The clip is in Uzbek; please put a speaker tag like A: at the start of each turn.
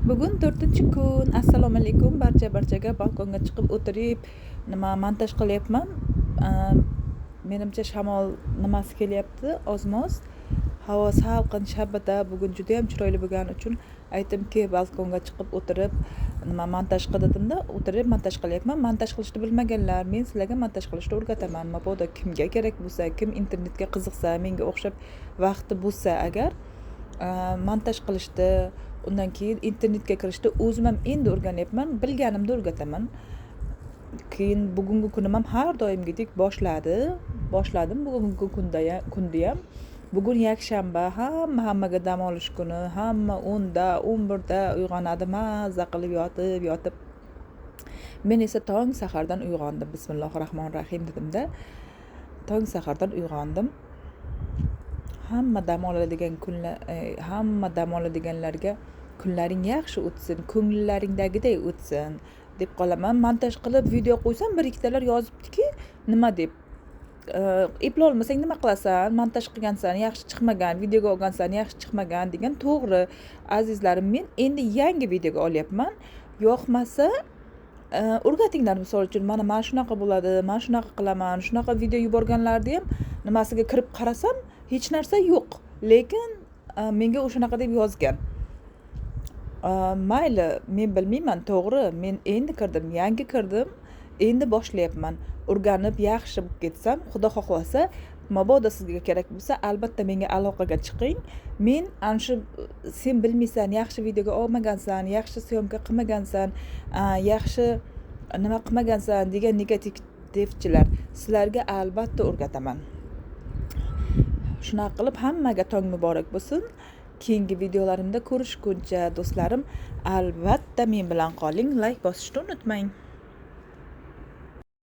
A: Bugun 4-kun. Assalomu alaykum barchaga. Balkonga chiqib o'tirib, nima montaj qilyapman. Menimcha shamol nimasi kelyapti ozmoz. Havo salqin, shabada bugun juda ham chiroyli bo'lgani uchun aytdimki, balkonga chiqib o'tirib nima montaj qil dedimda, o'tirib montaj qilyapman. Montaj qilishni bilmaganlar, men sizlarga montaj qilishni o'rgataman. Mabodo kimga kerak bo'lsa, kim internetga qiziqsa, menga o'xshab vaqti bo'lsa agar montaj qilishni, undan keyin internetga kirishni o'zim ham endi o'rganyapman, bilganimda o'rgataman. Keyin bugungi kunim ham har doimgidek boshladim bugungi kunda ham. Bugun yakshanba, hammaga dam olish kuni, hamma 10da, 11da uyg'onadi, mazza qilib yotib. Men esa tong sahardan uyg'ondim. Bismillahirrohmanirrohim dedimda, tong sahardan uyg'ondim. Hamma dam oladigan kunlar, hamma dam oladiganlarga kunlaring yaxshi o'tsin, ko'ngillaringdagiday o'tsin deb qolaman. Montaj qilib video qo'ysam, bir ikkitalar yozibdiki, nima deb, eplolmasang nima qilasan, montaj qilgansan, yaxshi chiqmagan, videoga olgansan, yaxshi chiqmagan degan. To'g'ri, azizlarim, men endi yangi videoga olyapman. Yoqmasa o'rgatinglar, misol uchun, mana shunaqa bo'ladi, mana shunaqa qilaman, shunaqa video yuborganlarni ham nimasiga kirib qarasam, hech narsa yo'q, lekin menga o'shanaqa deb yozgan. Mayli, men bilmayman, to'g'ri, men endi kirdim, yangi kirdim, endi boshlayapman. O'rganib yaxshi bo'lib ketsam, Xudo xohlasa, mabodo sizga kerak bo'lsa, albatta menga aloqaga chiqing. Men ana shu sen bilmaysan, yaxshi videoga olmagansan, yaxshi syomka qilmagansan, yaxshi nima qilmagansan degan negativchilar, sizlarga albatta o'rgataman. Shunaqa qilib hammaga tong muborak bo'lsin. Keyingi videolarimda ko'rishguncha do'stlarim, albatta men bilan qoling, like bosishni unutmang.